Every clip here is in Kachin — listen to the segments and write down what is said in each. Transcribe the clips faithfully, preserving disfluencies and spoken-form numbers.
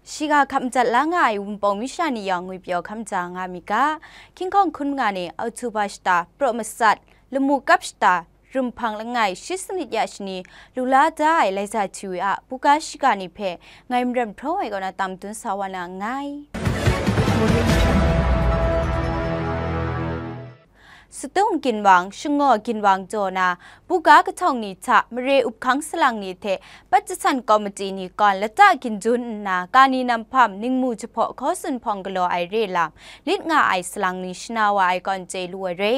Shiga hkap madat la nga ai Wunpawng masha ni yawng ngwi pyaw hkap maja nga mi ga. Hkying hkawng hkun manga ni Oktoba shata, praw masat, lamu kap shata, rumhpang langai shi sanit ya shani, lu la da ai Laiza T V a buga shiga ni hpe ngai Maram Hprawng ai kaw na tam dun sa wa na nngai. Sadung ginwang, shangaw ginwang jaw na, buga kahtawng ni hta mare up hkang salang ni hte pat jasan komiti ni kawn lata ginjun nna, kani nam hpam ningmu jahpaw hkaw sunhpawng galaw ai re lam, lit nga ai salang ni shana wa ai kawn chye lu ai re.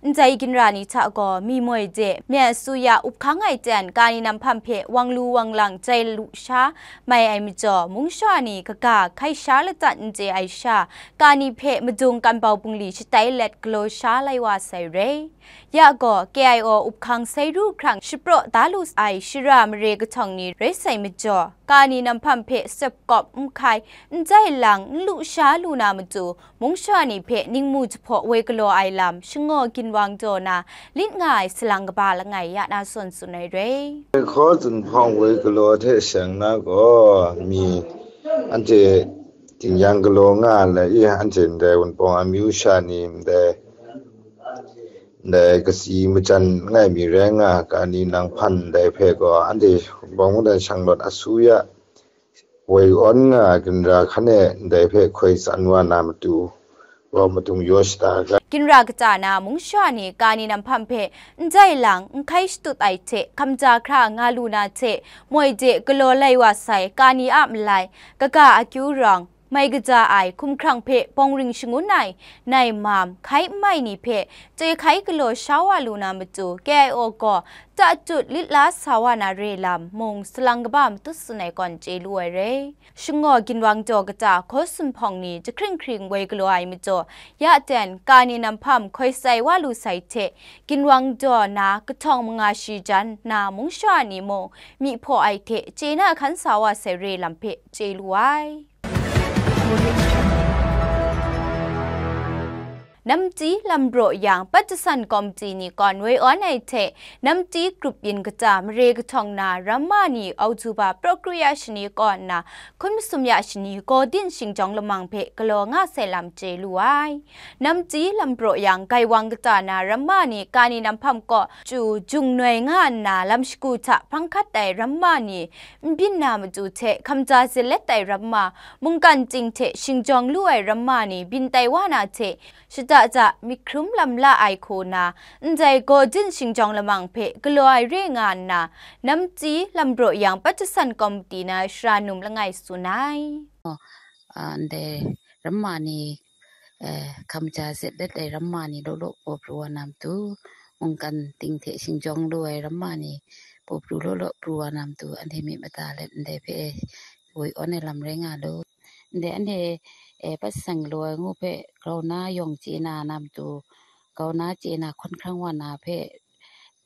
Ndai ginra ni hta gaw, mi moi de, myen asuya up hkang ai ten, kani nam hpam hpe wang lu wang lang jai lu sha mai ai majaw, mung shawa ni kaga hkai sha ladat n chye ai sha, kani hpe madung kan bau bungli shatai let galaw sha lai wa sai re. Ya gaw, K I O up hkang sai ru hkrang shapraw da lu ai shara mare kahtawng ni rai sai majaw, kani nam hpam hpe sep kawp n hkai, n jai lang, n lu sha lu na matu, mung shawa ni hpe ningmu jahpaw woi galaw ai lam, shangaw ginwang jaw na, lit nga ai salang kaba langai ya na sawn tsun ai re. Hkaw sunhpawng woi galaw hte seng na gaw, mi anhte tingyan galaw nga ai, anhte ndai Wunpawng amyu sha ni, ndai, ndai kasi majan langai mi rai nga, kani nam hpam ndai hpe gaw, anhte Wunpawng mungdan shanglawt asuya woi awn nga ai ginra hkan e ndai hpe hkoi tsan wa na matu gaw, madung yaw shada ga. Ginra kata na mung shawa ni kani nam hpam hpe n jai lang, n hkai shatut ai hte, hkamja hkra nga lu na hte, moi de galaw lai wa sai, kani a malai, kaga akyu rawng, mai kaja ai, hkumhkrang hpe bawng ring shangun ai, nai mam, hkai n mai ni hpe, chye hkai galaw sha wa lu na matu, K I O gaw, ta tut lit la sa wa na re lam mung, salang kaba matut tsun ai kawn chye lu ai re. Shangaw ginwang jaw kata hkaw sunhpawng ni jahkring hkring woi galaw ai majaw, ya ten, kani nam hpam hkoi sai wa lu sai hte, ginwang jaw na kahtawng manga shi jan na mung shawa ni mung, myi hpaw ai hte chye na hkan sa wa sai re lam hpe chye lu ai. Namti lam raw yang, pat jasan komiti ni kawn woi awn ai hte, Namti grup yin kata mare kahtawng na ramma ni Oktoba praw kru ya shani kaw nna hkun masum ya shani Gawdin shingjawng lamang hpe galaw nga sai lam chye lu ai. Namti lam raw yang, Gaiwang kata na ramma ni kani nam hpam kaw chyu jung noi nga nna, lam shagu hta hpang hkat ai ramma ni n byin na matu hte, hkamja zet let ai ramma, mungkan ting hte shingjawng lu ai ramma ni byin tai wa na hte, shada ja myit hkrum lam la ai hku na, ndai Gawdin shingjawng lamang hpe galaw ai re nga nna, Namti lam raw yang, pat jasan komiti na shara num langai tsun ai. A, ndai ramma ni, eh, hkamja zet let ai ramma ni law law paw pru wa na matu, mungkan ting hte shingjawng lu ai ramma ni paw pru law law pru wa na matu, anhte myit mada let ndai hpe woi awn ai lam rai nga lu. Ndai anhte, eh, pat jasan galaw ai ngu hpe grau na yawng chye na na matu, grau na chye na hkawn hkrang wa na hpe,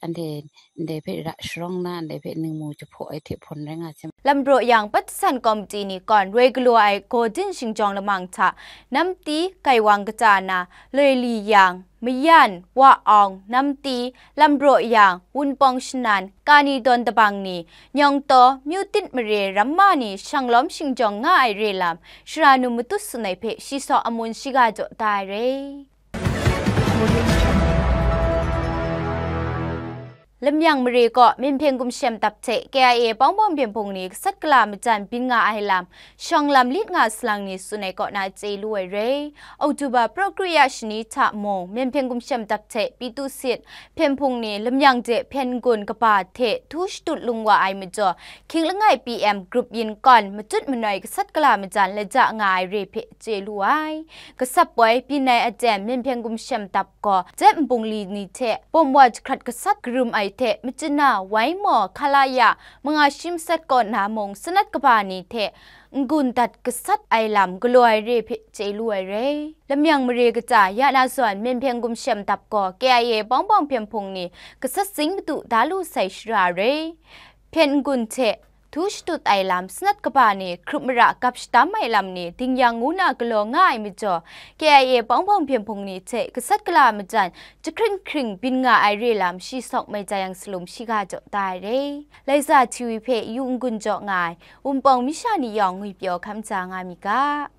anhte ndai hpe ra sharawng na, ndai hpe ningmu jahpaw ai hte hpawn rai nga ai. Lam raw yang, pat jasan komiti ni kawn woi galaw ai Gawdin shingjawng lamang hta, Namti Gaiwang kata na, Loi Li Yang, Mayan, Wa Awng, Namti, lam raw yang, Wunpawng Shanan, Kani Dawn Dabang ni, Nyawng Taw, Myu Tit Mare ramma ni shanglawm shingjawng nga ai re lam, shara num matut tsun ai hpe shi saw amun shiga jaw da ai re. Lamyang mare kaw Myen Hpyen Gumshem Dap hte K I A bawng bawng hpyen hpung ni gasat gala majan byin nga ai lam, shawng lam lit nga salang ni tsun ai kaw na chye lu ai re. Oktoba praw kru ya shani hta mung, Myen Hpyen Gumshem Dap hte Pyi Tu Sit hpyen hpung ni Lamyang de hpyen n-gun kaba hte htu shatut lung wa ai majaw, hkying langai P M grup yin kawn matut manoi gasat gala majan laja nga ai re hpe chye lu ai. Gasat poi byin ai aten Myen Hpyen Gumshem Dap gaw, Jet Nbungli ni hte bawm wa jahkrat gasat karum ai hte, machyin na wai maw, hkala ya, manga shi masat kaw na mung, sanat kaba ni hte n-gun dat gasat ai lam galaw ai re hpe chye lu ai re. Lamyang mare kata ya na zawn, Myen Hpyen Gumshem Dap gaw K I A bawng bawng hpyen hpung ni gasat zing madu da lu sai shara re. Hpyen n-gun hte htu shatut ai lam sanat kaba ni hkrup mara gap shadam ai lam ni dingyang ngu na galaw nga ai majaw, K I A pawng pawng hpyen hpung ni hte gasat gala majan jahkring hkring byin nga ai re lam shi sawk mai jayang salum shiga jaw da ai re. Laiza T V hpe yu n-gun jaw nga ai Wunpawng masha ni yawng ngwipyaw hkam ja nga mi ga.